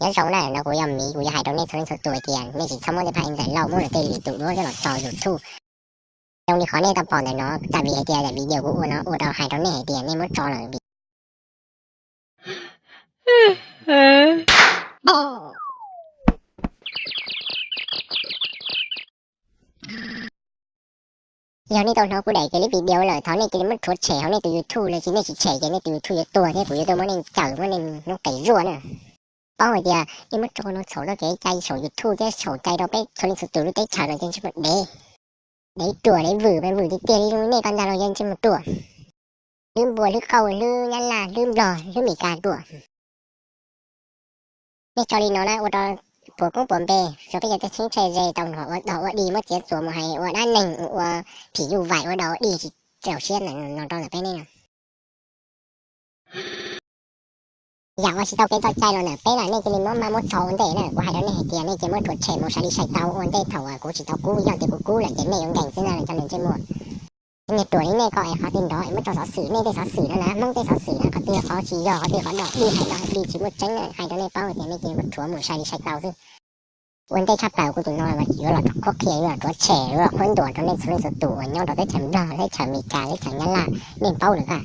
Nyob zoo na, no kuv yog Miv, kuv yuav hais rau nej txhua leej txhua tus hais tias nej tsis txhob muab tej phaj ntxawm loj muab lawv tej lwm tus duab coj los tso YouTube. Zoo li qhov nej tau pom ntawm no, tsam vim hais tias daim video kuv ua no ua rau hais rau nej hais tias nej muab tso lawm vim yog nej tau hnov kuv daim clip video lawm, thov nej cia li muab rhuav tshem hauv nej tus YouTube, los sis nej tsis tshem ces nej tus YouTube yuav tuag thiab kuv yuav tuaj muab nej cawm muab nej noob qes zuaj na. Paub hais tias nej muab tso no txhaum txoj kev cai saum YouTube thiab txhaum cai rau peb txhua leej txhua tus lub teb chaws no ces ntsej muag dev, dev ruam dev vwm, vwm tiag tiag li zoo li nej ko ntag los yeej ntsej muag ruam. Hlwb npua hlwb qauj hlwb nyab laj hlwb nplog hlwb Meskas ruam. Nej tso li no na ua rau puas koob puas npe, tso peb cov tib neeg tsheej tshe ze tau hnov ua dog ua dig muab txiav txuas mus hais ua dab neeg ua phim nyuj vais ua dog ua dig tsis txaus siab no rau ntawm peb nej no. Yam ua tsis tau kev txoj cai los ntawm peb lawm, nej cia li muab maj muab tso ua ntej na. Kuv hais rau nej hais tias nej cia li muab rhuav tshem mus sav li sai tau ua ntej thaum kuv tsis tau kub, yog tias kuv kub lawm ces nej yuav nkees xwb na cov neeg ntsej muag. Nej ruam li nej ko es qhov twg nrov es muab tso xov xwm, nej tej xov xwm no na, Hmoob tej xov xwm na, qhov twg qhov tsis yog, qhov twg qhov dog dig hais dog dig tsis muaj tseeb, hais rau nej paub tias nej cia li muab rhuav mus sav li sai tau xwb. Ua ntej tshaj plaws kuv tus no yuav los rau qhuab qhia, yuav los rhuav tshem, yuav los qhuab ntuas rau nej txhua leej txhua tus uas nyob rau teb chaws Nplog, teb chaws Meskas, teb chaws Nyab Laj, nej paub lawm koj.